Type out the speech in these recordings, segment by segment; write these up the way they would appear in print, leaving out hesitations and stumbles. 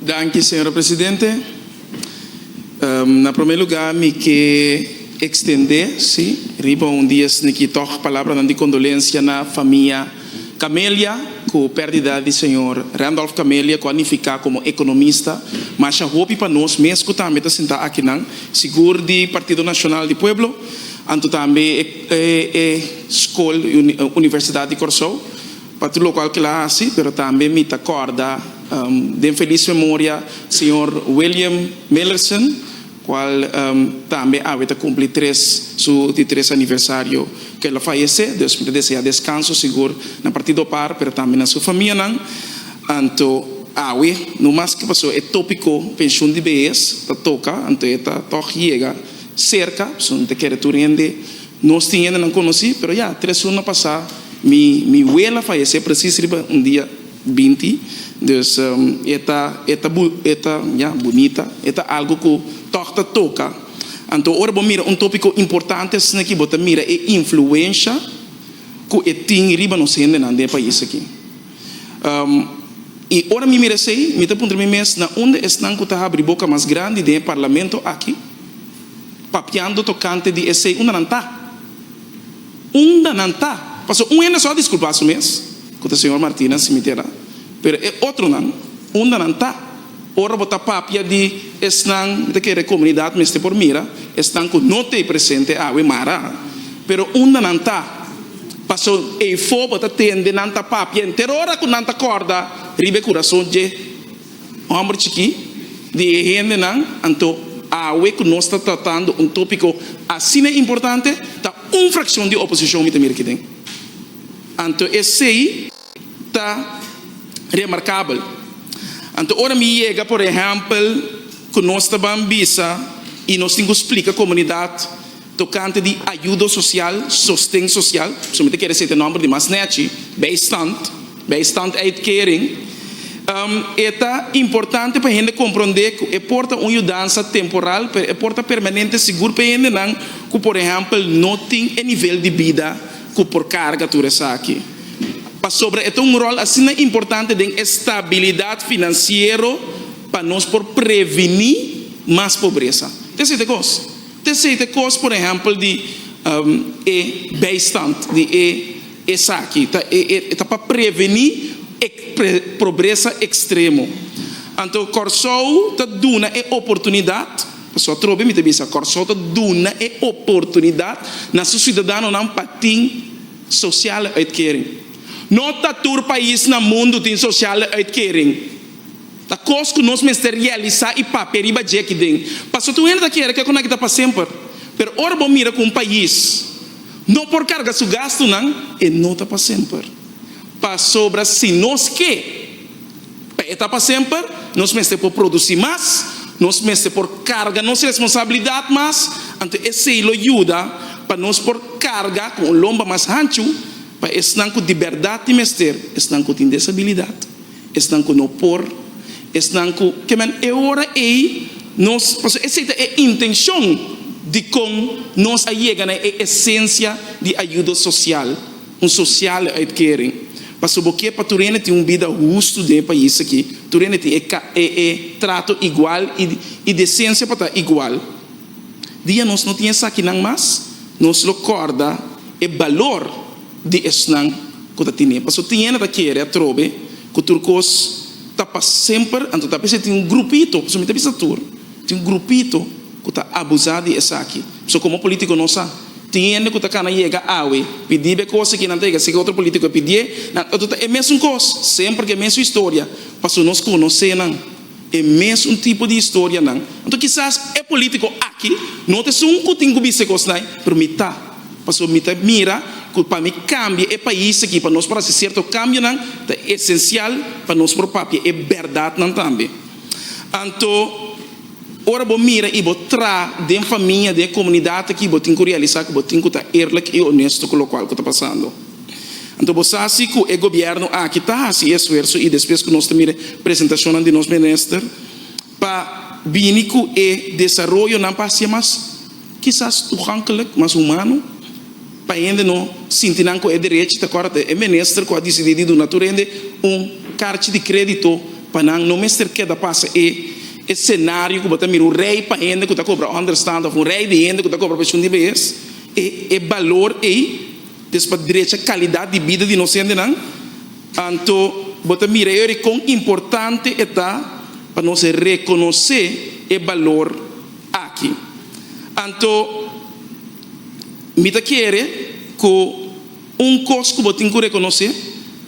Danki, señora Presidente. Na prome lugar mi ke extende, si, riba un dia esniki tog palabranan di condolencia na famia Camelia cu perdida di señor Randolph Camelia cu a nifica como economista masha hopi pa nos mes cu tambe ta sinta akinan, sigur di Partido Nacional di Pueblo, anto tambe e scol Universidad di Corsou. Pa tur lokual ku el a hasi, pero tambe mi ta kòrda den felis memoria señor William Millerson, kual tambe awe ta kumpli tres su di tres aniversario ku el a fayesé. Dus mi ta deseá deskanso sigur na Partido Par, pero tambe na su famianan. Anto awe no mas ke pasobra e tópiko penshun di behes ta toka, anto e ta tòg yega serka, pasobra mi ta kere tur hende Nos tin hendenan konosí, pero ya, tres luna pasá mi mi wela fayesé presis riba un dia 20, dus e ta e ta e ta ya bunita, e ta algu ku tòg ta toka. Anto ora bo mira un tópiko importante asina aki bo ta mira e influensha ku e tin riba nos hendenan den e pais aki. I ora mi mira esei, mi ta puntra mi mes na unda esnan ku ta habri boka mas grandi den e parlamento aki? Papiando tokante di esei, unda nan ta? Unda nan ta? Pasobra un hende so a diskulpá su mes, ku ta señor Martina, si mi tera, pero e otronan, unda nan ta? Ora bo ta papia di esnan, mi ta kere komunidat mester por mira, esnan ku no t'ei presente awe, mara, pero unda nan ta? Pasobra eifó bo ta tende nan ta papia henter ora ku nan ta kòrda riba e kurason dje. Hòmber chikí di e hendenan, anto awe ku nos ta tratando un tópiko asina importante, ta un frakshon di oposishon mi ta mira aki den. Anto esei ta remarkabel. Anto ora mi yega por ehèmpel ku nos ta ban bisa i nos tin ku splika komunidat tokante di ayudo sosial, sosten sosial, pasobra mi ta kere esei ta e nòmber di mas nèchi, bijstand, Bijstanduitkering, E ta importante pa hende komprondé ku e por ta un yudansa temporal, pero e por ta permanente sigur pa e hendenan ku por ehèmpel no tin e nivel di bida ku por karga tur esaki. Pasobra e ta un ròl asina importante den e stabilidat finansiero pa nos por prevení mas pobresa. Ta esei ta e kos. Ta esei ta e kos por ehèmpel di e bijstand, di e. Esaki ta e ta pa prevení e pobresa ekstremo. Anto Kòrsou ta duna e oportunidat, pasobra atrobe mi ta bisa Kòrsou ta duna e oportunidat na su siudadanonan pa tin sociale uitkering. No ta tur pais na mundu tin sociale uitkering. Ta kos ku nos mester realisá i papia riba dje aki den. Pasobra tur hende ta kere ku e konaki ta pa semper. Pero ora bo mira ku un pais. No por karga su gastunan, e no ta pa semper. Pasobra si nos ke pa e ta pa semper, nos mester por produsí mas, nos mester por karga nos responsabilidat mas, anto esei lo yuda pa nos por karga ku un lomba mas hanchu pa esnan ku di bèrdat tin mester, esnan ku tin desabilidat. Esnan ku no por, esnan ku ke men e ora ei nos, pasobra esei ta e intenshon dikon nos a yega na e esensia di ayudo sosial, un sociale uitkering. Pasobra bo ke pa tur hende tin un bida hustu den e pais aki, tur hende tin e e e trato igual i i desensia pa ta igual. Dia nos no tin esakinan mas, nos lo kòrda e balor di esnan ku ta tine. Pasobra tin hende ta kere atrobe ku tur kos ta pa semper, anto ta p'esei tin un grupito, pasobra mi ta bisa tur, tin un grupito ku ta abusá di esaki. Pasobra komo polítiko nos sa, tin hende ku ta kana yega awe pidi bo e kos aki, nan ta yega seki otro polítiko e pidié, nan otro ta e mesun kos, semper ku e mesun historia, pasobra nos konosé nan. E mesun tipo di historianan. Anto kisas e politico aki no ta esun cu tin cu bisa e cosnan, pero mi ta. Pasobra mi ta mira cu pa mi cambia e pais aki, pa nos por haci cierto cambionan, ta esencial pa nos por papia e berdadnan tambe. Anto ora bo mira y bo tra den famia, den e comunidad aki, bo tin cu realisa cu bo tin cu ta eerlijk y honesto cu locual cu ta pasando. Anto bo sa si ku e gobièrnu aki ta hasi e esfuerso i despues ku nos ta mira e presentashonnan di nos minister pa bini ku e desaroyonan pa hasié mas kisas toegankelijk, mas humano, pa hende no sinti nan ku e derechi ta kòrda e minister ku a disidí di duna tur hende un karchi di krédito. pa nan no mester keda pasa e e senario ku bo ta mira un rei pa hende ku ta kobra ònderstand òf un rei di hende ku ta kobra penshun di behes. E e balor ei des pa drecha kalidat di bida di nos hendenan. Anto bo ta mira e ora kon importante e ta pa nos rekonosé e balor aki. Anto mi ta kere ku un kos ku bo tin ku rekonosé,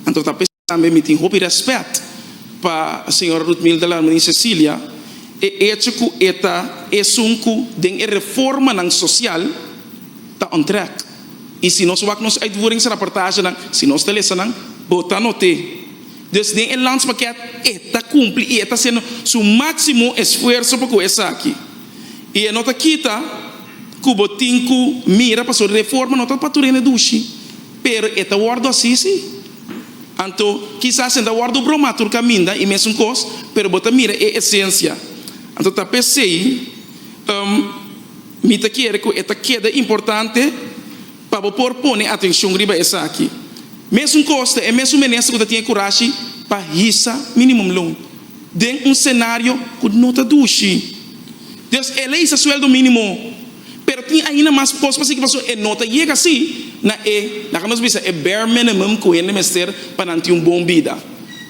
anto ta p'esei tambe mi tin hopi rèspèt pa señora Ruthmilda Larmonie Cecilia, e echo ku e ta esun ku den e reformanan sosial ta on track. I si nos wak nos uitvoeringsrapportagenan, si nos ta lesa nan, bo ta not'é. Dus den e landspakket e ta kumpli i e ta hasiendo su máksimo esfuerso pa ku esaki. I e no ta kita ku bo tin ku mira pasobra reforma no ta pa tur hende dushi, pero e ta wòrdu hasi si. Anto kisas e ta wòrdu bromá tur kaminda i mesun kos, pero bo ta mira e esensia. Anto ta p'esei mi ta kere ku e ta keda importante pa bo por pone atenshon riba esaki. Mesun kos ta e mesun minister ku ta tin e kurashi pa hisa minimumloon den un senario ku no ta dushi. Dus el a hisa sueldo minimo, pero tin ainda mas kos pa sigui pasobra e no ta yega si na e, laga nos bisa, e bare minimum ku hende mester pa nan tin un bon bida.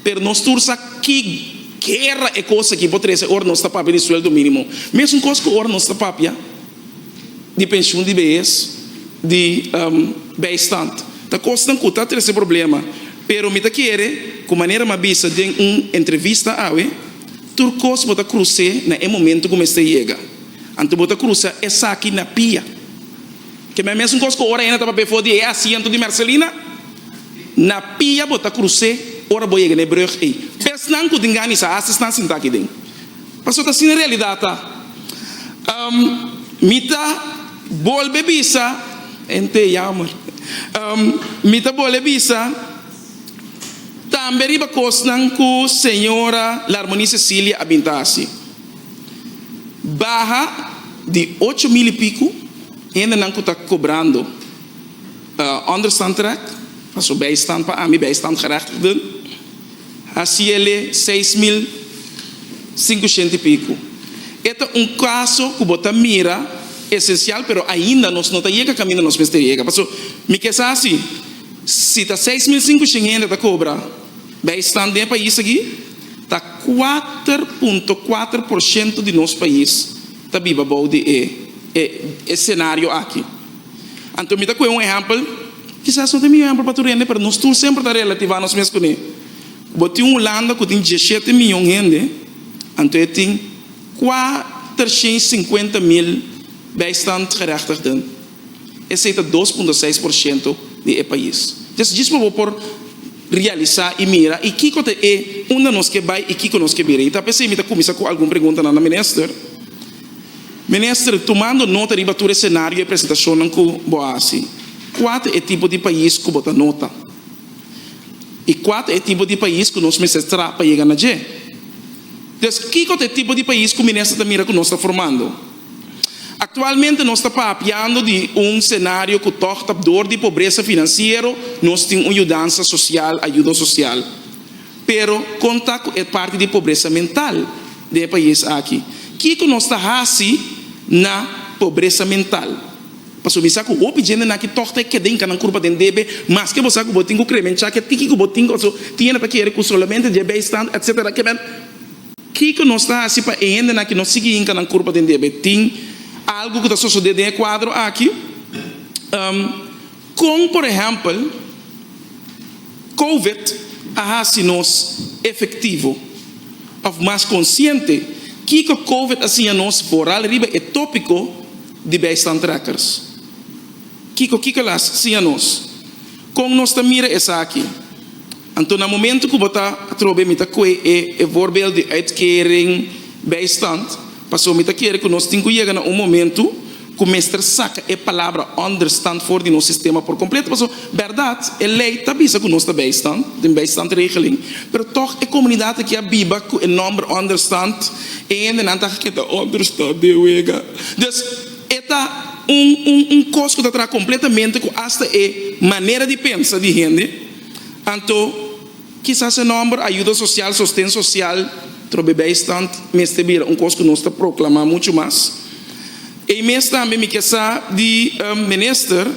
Pero nos tur sa ki guera e kos aki por trese ora nos ta papia di sueldo minimo. Mesun kos ku ora nos ta papia di penshun di behes, di bijstand. Ta kosnan ku ta trese problema. Pero mi ta kere ku manera mi a bisa den un entrevista awe, Tur kos bo ta krus'é na e momento ku mester yega. Anto bo ta krusa esaki na pia. Ke men mesun kos ku ora hende ta papia for di e asiento di Mercelina. Na pia bo ta krus'é ora bo yega na e brug ei. Esnan ku tin gana di sa hasta esnan sinta aki den. Pasobra ta asina e realidat ta. Mi ta bolbe bisa, hende jammer, mi ta bolbe bisa. Tambe riba kosnan ku señora Larmonie Cecilia a bin ta hasi. Baha di 8000 i piku hendenan ku ta kobrando onderstandtrek, paso bijstand pa ami, bijstandgerechtigden, hasi el'e 6500 i piku. E ta un kaso ku bo ta mira esensial pero ainda nos no ta yega kaminda nos mester yega. Paso mi ke sa si. Si ta 6500 hende ta kobra bijstand den e pais aki, ta 4.4 por shento di nos pais ta biba bou di e e senario aki. Anto mi ta kohe un ehèmpel, kisas no ta e mihó ehèmpel pa tur hende, pero nos tur semper ta relativá nos mes kuné. Bo tin un Hulanda ku tin 17 miyon hende, anto e tin 450 mil bijstandgerechtigden. Esei ta 2.6% di e pais. Des djis pa bo por realisa i mira i kiko ta e unda nos ke bai i kiko nos ke bira. I ta p'esei mi ta kuminsa ku algun preguntanan na minister. Minister, tumando nota riba tur e senario i e presentashonnan ku bo a hasi, kua ta e tipo di pais ku bo ta nota? I kua ta e tipo di pais ku nos mester tra pa yega na dje? Des kiko ta e tipo di pais ku minister ta mira ku nos ta formando? Aktualmente nos ta papiando di un senario ku tòg ta dor di pobresa finansiero nos tin un yudansa sosial, ayudo sosial. Pero kon ta ku e parti di pobresa mental den e pais aki? Kiko nos ta hasi na pobresa mental? Pasobra mi sa ku hopi djendenan aki tòg ta e keda hinka nan kurpa den debe, maske bo sa ku bo tin ku kremenchá ke tiki ku bo tin, pasobra tin hende ta kere ku solamente dje bijstand etcetera ke men. Kiko nos ta hasi pa e hendenan ki no sigui hinka nan kurpa den debe? Tin algu ku ta sosodé den e kuadro aki? Kon, por ehèmpel, Covid a hasi nos efektivo òf mas konsiente? Kiko Covid a siña nos foral riba e tópiko di bijstandtrekkers? Kiko kiko el a siña nos? Kon nos ta mira esaki? Anto na momento ku bo ta atrobe mi ta kue e e voorbeeld di uitkering, bijstand, pasobra mi ta kere ku nos tin ku yega na un momento ku mester saka e palabra onderstand for di nos sistema por kompleto, pasobra bèrdat e lei ta bisa ku nos ta bijstand, tin bijstandregeling, pero tòg e komunidat aki a biba ku e nòmber onderstand, e hendenan ta keda onderstand den wega. Dus e ta un un un kos ku ta traha kompletamente ku asta e manera di pensa di hende. Anto. Kisas e nòmber ayuda sosial, sosten sosial, trobe bijstand mester bira un kos ku nos ta proklamá muchu mas. Ei mes tambe mi ke sa di minister,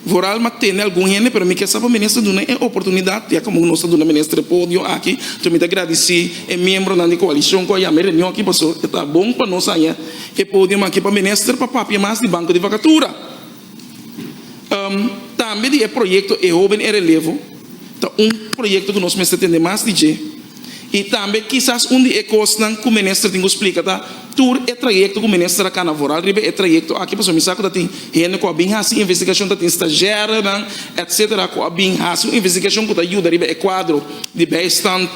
vooral m'a tende algun hende, pero mi ke sa pa minister duna e oportunidat, ya komo nos ta duna minister e podio aki, enton mi ta gradisí e miembronan di koalishon ku a yama e reunion aki, pasobra e ta bon pa nos haña e podium aki pa minister pa papia mas di banko di vakatura. Tambe di e proyekto E Hoben e Relevo ta un proyekto ku nos mester tende mas di dje. I tambe kisas un di e kosnan ku minister tin ku splika ta tur e trayekto ku minister a kana vooral riba e trayekto aki pasobra mi sa ku ta tin hende ku a bin hasi investigashon, ta tin stazjèrenan etsetera ku a bin hasi un investigashon ku ta yuda riba e kuadro di bijstand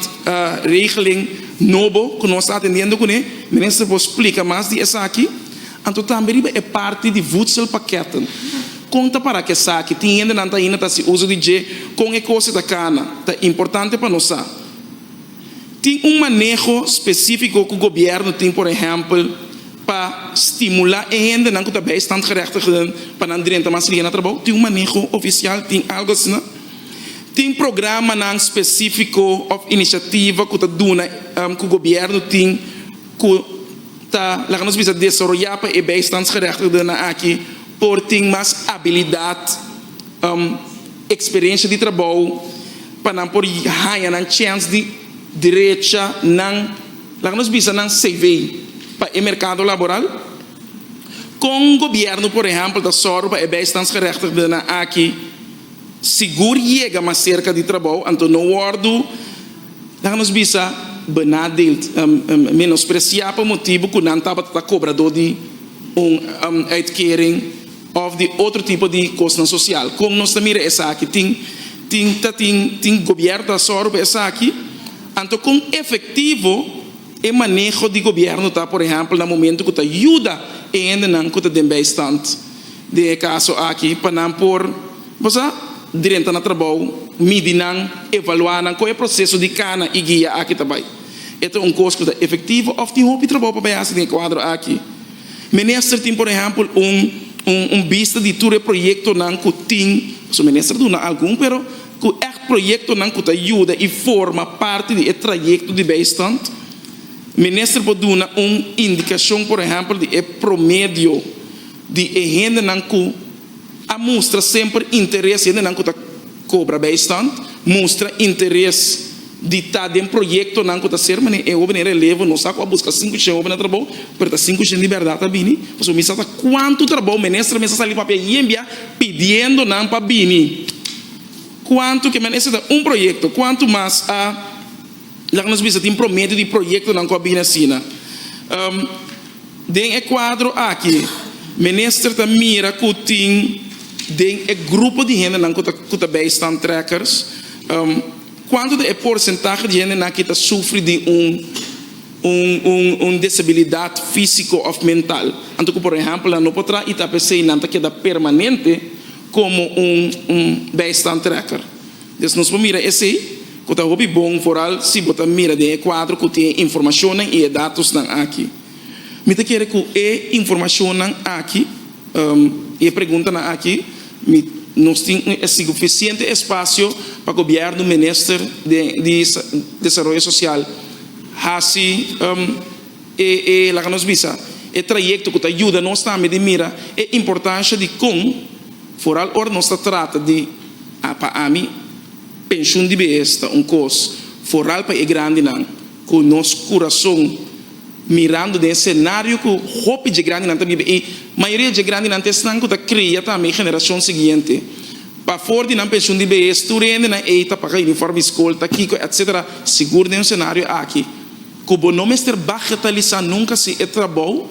regeling nobo ku nos ta atendiendo kuné. Minister por splika mas di esaki? Anto tambe riba e parti di voedselpakketten, kon ta para ku esaki? Tin hendenan ta ainda ta hasi uso di dje? Kon e kos ta kana? Ta importante pa nos sa. Tin un maneho spesífiko ku gobièrnu tin, por ehèmpel, pa stimulá e hendenan ku ta bijstandgerechtigden pa nan drenta mas lihe na trabou? Tin un maneho ofisial? Tin algu asina? Tin programanan spesífiko òf inisiativa ku ta duna ku gobièrnu tin ku ta, laga nos bisa, desaroyá pa e bijstandsgerechtigdennan aki por tin mas abilidat, eksperensha di trabou, pa nan por haña nan chèns di drecha nan, laga nos bisa, nan CV pa e merkado laboral? Kon gobièrnu, por ehèmpel, ta sòru pa e bijstandsgerechtigdennan aki sigur yega mas serka di trabou, anto no wòrdu, laga nos bisa, benadeeld, menospresiá pa motibu ku nan tabata ta kobradó di un uitkering òf di otro tipo di kosnan sosial. Kon nos ta mira esaki? Tin tin ta tin tin gobièrnu ta sòru pa esaki? Anto kon efektivo e maneho di gobièrnu ta, por ehèmpel, na momentu ku ta yuda e hendenan ku ta den bijstand? Den e kaso aki pa nan por, bo sa, drenta na trabou, midi nan, evaluá nan kon e proseso di kana i guia aki ta bai. E ta un kos ku ta efektivo òf tin hopi trabou pa bai hasi den e kuadro aki? Minister tin por ehèmpel un un bista di tur e proyektonan ku tin, pasobra minister a duna algun, pero ku ègt proyektonan ku ta yuda i forma parti di e trayekto di bijstand. Minister por duna un indikashon por ehèmpel di e promedio di e hendenan ku a mustra semper interes, hendenan ku ta kobra bijstand, mustra interes di ta den proyektonan ku ta ser manera e hoben den relevo, nos sa ku a buska 500 hoben na trabou, pero ta 500 di bèrdat a bini, pasobra mi sa ta kuantu trabou minister mes a sali papia yembia pidiendo nan pa bini. Kuantu ke men ese ta un proyekto, kuantu mas a laga nos bisa tin promedio di proyektonan ku a bini asina. Den e kuadro aki, minister ta mira ku tin den e grupo di hendenan ku ta ku ta bijstandtrekkers, kuantu ta e porsentahe di hendenan ki ta sufri di un un un un desabilidat físiko òf mental? Anto ku por ehèmpel nan no por traha i ta p'esei nan ta keda permanente komo un un bijstandtrekker. Dus nos por mira esei ku ta hopi bon foral si bo ta mira den e kuadro ku tin e informashonnan i e datosnan aki. Mi ta kere ku e informashonnan aki i e preguntanan aki mi nos tin un e sufisiente espasio pa gobièrnu, minister di desaroyo sosial hasi e e laga nos bisa e trayekto ku ta yuda nos tambe di mira e importansha di kon foral ora nos ta trata di A Pa ami, penshun di behes ta un kos foral pa e grandinan ku nos kurason mirando den e senario ku hopi dje grandinan ta biba i mayoria dje grandinan ta esnan ku ta kria tambe e generashon siguiente. Pa for di nan penshun di behes tur hendenan ei ta paga uniform di skol, ta kiko etc. Sigur den un senario aki ku bo no mester bagetalisá nunka si e trabou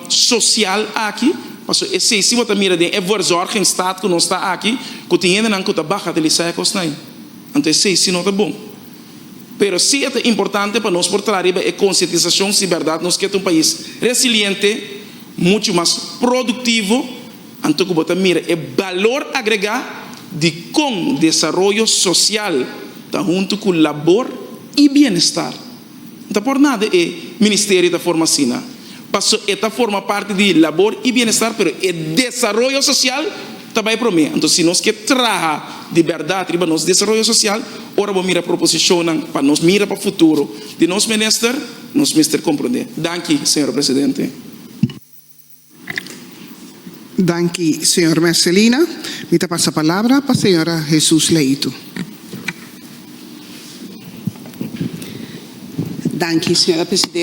Sosial aki, pasobra esei si bo ta mira den e verzorgingsstaat ku nos ta aki, ku tin hendenan ku ta bagatelisá e kosnan ei. Anto esei si no ta bon. Pero si e ta importante pa nos por traha riba e konsientisashon si bèrdat nos ke ta un pais resiliente, muchu mas produktivo, anto ku bo ta mira e balor agregá di kon desaroyo sosial ta huntu ku labor i bienestar. No ta por nada e ministerio ta forma asina, paso e ta forma parti di Labor y Bienestar, pero e desaroyo social. ta bai promé. Anto si nos ke traha di bèrdat riba nos desaroyo sosial, ora bo mira proposishonnan pa nos mira pa futuro di nos minister, nos mester komprondé. Danki, señor presidente. Danki, señor Mercelina. Mi ta pasa palabra pa señora Jesus Leito. Danki, señora presidente.